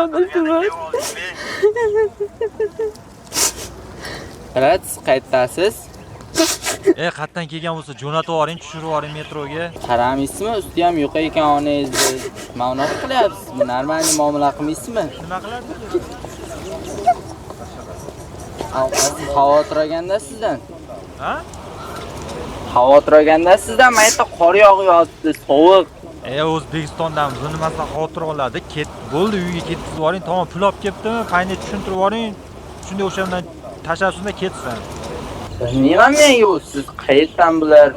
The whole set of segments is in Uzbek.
Bolam, iltimos. Brat, siz qayerdasiz? Qayerdan kelgan bo'lsa jo'natib yuboring, tushirib yuboring metroga. Qaramaysizmi? Usti ham yo'q ekan onangizni. Mana unaqa qilyapsizmi? Нормальный muomala qilmaysizmi? Nima qiladi? Xavotir olganda sizdan. Ha? Xavotir olganda sizdan mana yerda qor yog'yapti, sovuq. O'zbekistondamiz, bu nimasidan xavotir oladi? Ket, bo'ldi, uyga ketkizib yuboring, tamom, pul olib kelibdimi? Qayni tushuntirib yuboring. Shunday o'shandan tashlasin-da ketsin. Bilmayman men, yo'q, siz qayerdan bular?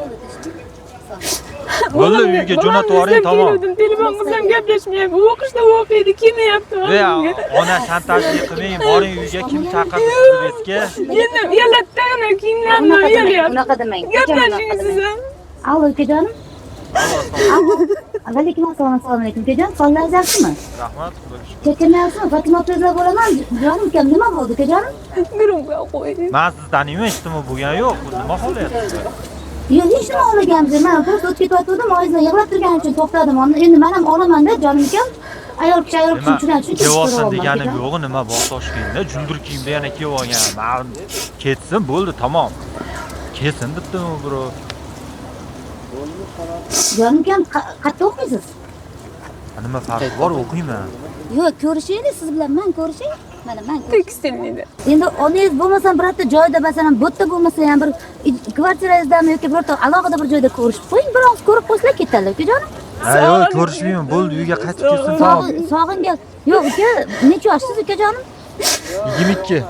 Bo'ldi, uyga jo'natib yuboring, tamom. Telefon qilsam gaplashmayapti. O'qishda o'qiydi, kelmayapti. Ona shantajlik qilmang, boring uyga, kim chaqirdi sizni bu yerga? Endi uyalatdi, kiyimlarini uyalyapti. Unaqa demang. Gaplashing siz ham. Allo, ukajonim. Alaykum assalom, assalomu alaykum. Ukajon, sog'ligingiz yaxshimi? Rahmat, xudoga shukr. Charchamayapsizmi? Fatima opangizlar bo'laman. Jonim ukam, nima bo'ldi, ukajonim? Gromga qo'ying. Men sizni taniyman, hech nima bo'lgani yo'q. Bu nima xohlayapsiz? Yo'q, hech nima olmaganmiz. Men просто o'tib ketayotgandim, oyingizni yig'lab turgani uchun to'xtadim. Endi men ham olaman-da, jonim ukam. Ayol kishi ayol kishini tushunadi, shuncha Kelvolsin so'rayapman, deganim ukajon. yo'q, nima bor Toshkentda juldur kiyimda yana kelib olgan. Man ketsin, bo'ldi, tamom. Kelsin debdimi birov? Jonim ukam, qayerda o'qiysiz? Nima farqi bor, o'qiyman. Yo'q, ko'rishaylik siz bilan, men ko'rishay. Mana men ko'rishay. Tekstilnida. Endi onangiz bo'lmasam birorta joyda, masalan, bu yerda bo'lmasa ham bir kvartirang'izdami yoki birorta alohida bir joyda ko'rishib qo'ying, bir og'iz ko'rib qo'ysalar ketadilar, ukajonim. Ha, yo'q, ko'rishmayman, bo'ldi, uyga qaytib kelsin, tamom. Sog'ingan. Yo'q, uka, necha yoshsiz, ukajonim? 22.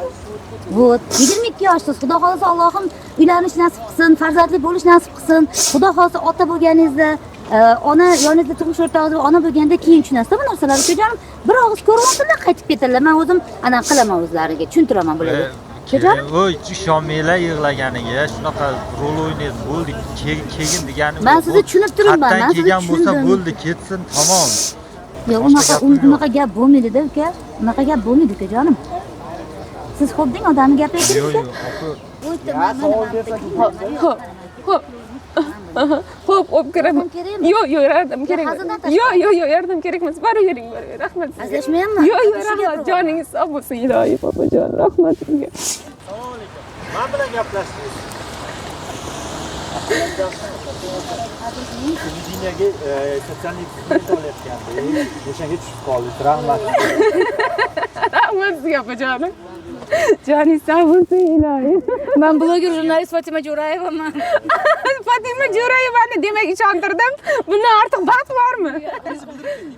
Вот, 22 yoshsiz. Xudo xohlasa Allohim uylanish nasib qilsin, farzandli bo'lish nasib qilsin. Xudo xohlasa ota bo'lganingizda, ona yoningizda turmush o'rtog'ingiz ona bo'lganda keyin tushunasiz bu narsalarni, ukajonim. Bir og'iz ko'rib olsinlar, qaytib ketadilar. Men o'zim ana qilaman o'zlariga, tushuntiraman bularga. Ukajonim? Voy, ishonmanglar yig'laganiga, shunaqa rol o'ynaysiz, bo'ldi, kelgin deganim. Men sizni tushunib turibman, Qayerdan men sizni kelgan bo'lsa tushundim. bo'ldi, ketsin, tamom. Yo'q, Boshqa gapim yo'q. unaqa gap bo'lmaydi-da, uka. Unaqa gap bo'lmaydi, ukajonim. Siz xo'p deng, odamni gapiga Yo'q, kiring, uka. yo'q, opa. Xo'p, xo'p. Xo'p, olib kiraman. Yordam kerakmi? Yo'q, yo'q, yordam kerak. Hazildan tashqari. Yo'q, yo'q, yo'q, yordam kerak emas. Boravering, boravering. Rahmat sizga. Hazillashmayapman. Yo'q, yo'q, Shu rahmat. gapiryapman. Joningiz sog' bo'lsin, ilohiy opajon. Rahmat sizga. Assalomu alaykum. Men bilan gaplashdingiz. Televideniyaga sotsialniy xizmat olayotgandik. O'shanga tushib qoldik. Rahmat. Rahmat sizga, opajonim. Joningiz sog' bo'lsin, ilohiy. Men bloger jurnalist Fatima Jo'rayevaman. Fatima Jo'rayevani demak ishontirdim. Bundan ortiq baxt bormi?